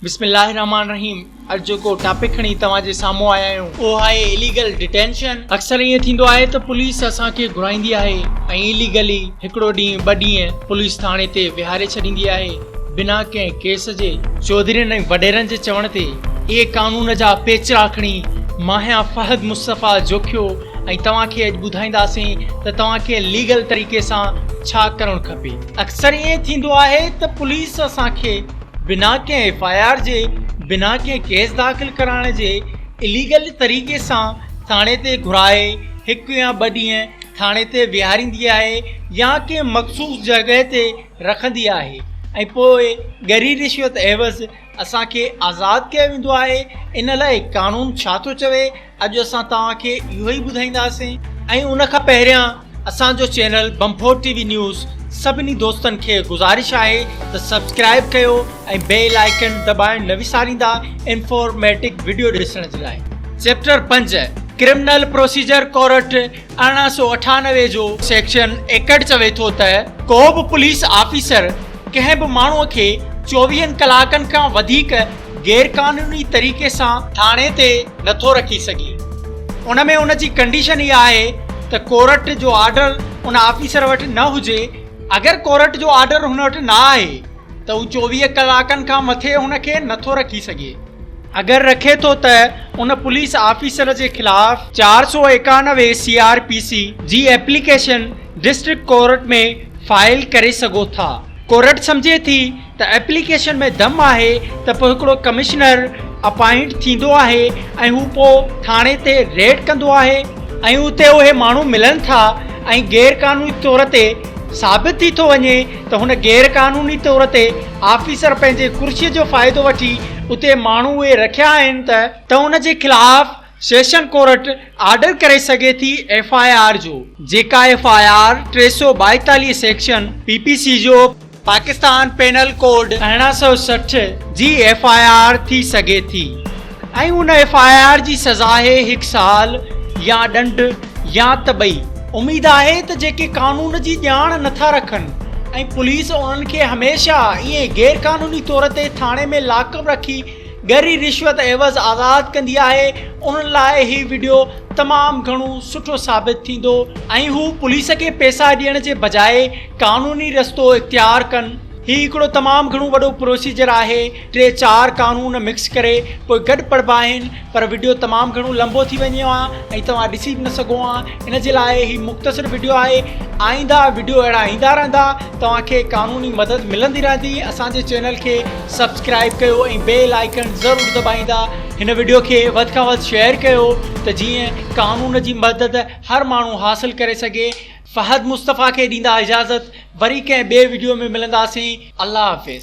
بسم الله الرحمٰن الرحيم اڄ جيڪو ٽاپڪ کڻي توهان جي سامهون آيا آهيون اهو آهي اليگل ڊيٽينشن. اڪثر ائين ٿيندو آهي ته پوليس اسان کي گهرائيندي آهي ۽ اليگلي هڪڙو ڏينهن ٻه ڏينهن پوليس ٿاڻي تي ويهاري ڇڏيندي آهي بنا ڪنهن ڪيس جي. چوڌرين ۽ وڏيرن جي چوڻ تي اهي قانون جا پيچرا کڻي ماهيان فهد مصطفيٰ جوکيو ۽ توهان کي اڄ ٻڌائينداسين ته توهان کي ليگل طريقي سان ڇا ڪرڻ کپي. اڪثر ائين ٿيندو آهي ته پوليس اسان کي بنا ڪنهن ايف I R جي، بنا ڪنهن ڪيس داخل ڪرائڻ جي اليگل طريقي سان ٿاڻي تي گهرائي هڪ يا ٻه ڏينهن ٿاڻي تي ويهاريندي آهي يا ڪنهن مخصوص جڳهه تي رکندي آهي ۽ پوء ڳري رشوت عيوض اسان کي آزاد ڪيو ويندو آهي ان لاء قانون ڇا ٿو چوي اڄ اسان توهان کي اهو ئي ٻڌائينداسين ۽ ان کان پهريان اسان جو چينل بمفور ٽي وي نيوز سڀني دوستن کي گذارش آهي ته سبسڪرائب ڪيو ۽ بيل آئيڪن دٻائڻ نه وساريندا انفارميٽڪ وڊيو ڏسڻ جي لاء. چيپٽر پنج ڪرمنل پروسيجر ڪورٽ 1898 جو سيڪشن 61 چوي ٿو ته ڪو به پوليس آفيسر ڪنهن به ماڻهو کي چوويهن ڪلاڪن کان وڌيڪ غيرقانوني طريقي سان ٿاڻي تي نٿو رکي سگهي. ان ۾ ان جي ڪنڊيشن اها آهي ته ڪورٽ جو آرڊر ان آفيسر وٽ نه هجي، اگر ڪورٽ جو آرڊر هن وٽ نه آهي ته هو 24 ڪلاڪن کان مٿي هن کي نٿو رکي سگهي. اگر رکي ٿو ته ان پوليس آفيسر جي خلاف 491 سي آر پي سي جي ايپليڪيشن ڊسٽرڪٽ ڪورٽ ۾ فائل ڪري سگهو ٿا. ڪورٽ سمجهي ٿي ته ايپليڪيشن ۾ دم آهي ته پوء هڪڙو ڪمشنر اپائنٽ ٿيندو آهي ۽ هو پوء ٿاڻي تي ريڊ ڪندو آهي ۽ اتي اهي ماڻهو ملن ٿا ۽ غير قانوني طور تي ثابت ٿي ٿو وڃي ته هن غير قانوني طور تي آفيسر پنهنجي ڪرسي جو فائدو وٺي اتي ماڻهو اهي رکيا آهن ته ته ان جي خلاف سيشن ڪورٽ آرڊر ڪري سگهي ٿي ايف I R جو جيڪا F I R 342 section P P سي جو پاڪستان پينل ڪوڊ 1860 جي ايف I R ٿي سگهي ٿي ۽ ان ايف I R جي سزا آهي هڪ سال يا ڏنڊ يا ته ٻئي. اميد آهي ته جيڪي قانون جي ڄاڻ نٿا رکن ۽ پوليس انهن کي هميشه ائين غير قانوني طور تي ٿاڻي ۾ لاڪ اپ رکي ڳري رشوت عيوض آزاد ڪندي آهي انهن لاء هي وڊيو تمام گهڻو سٺو ثابت ٿيندو ۽ هو پوليس کي پئسا ڏيڻ جي بجاء قانوني رستو اختيار ڪن. هي هڪڙو تمام گهڻو وڏو پروسيجر آهي ٽي چار قانون مڪس ڪري پوء گڏ پڙهبا آهن پر وڊيو تمام گهڻو لنبو ٿي وڃي ها ۽ توهان ڏسي به نه سگهو ها ان جي لاء هي مختصر وڊيو آهي آئنده وڊيو اهڙا ايندا رهندا توهان کي قانوني مدد ملندي رهندي اسان جي چينل کي سبسڪرائب ڪيو ۽ بيل آئيڪن ضرور دٻائيندا هن وڊيو کي وڌ کان وڌ شيئر ڪيو ته جيئن قانون جي مدد هر ماڻهو حاصل ڪري سگهي فهد مصطفيٰ کي ڏيندا اجازت وري ڪنهن ٻئي وڊيو ۾ ملنداسين الله حافظ.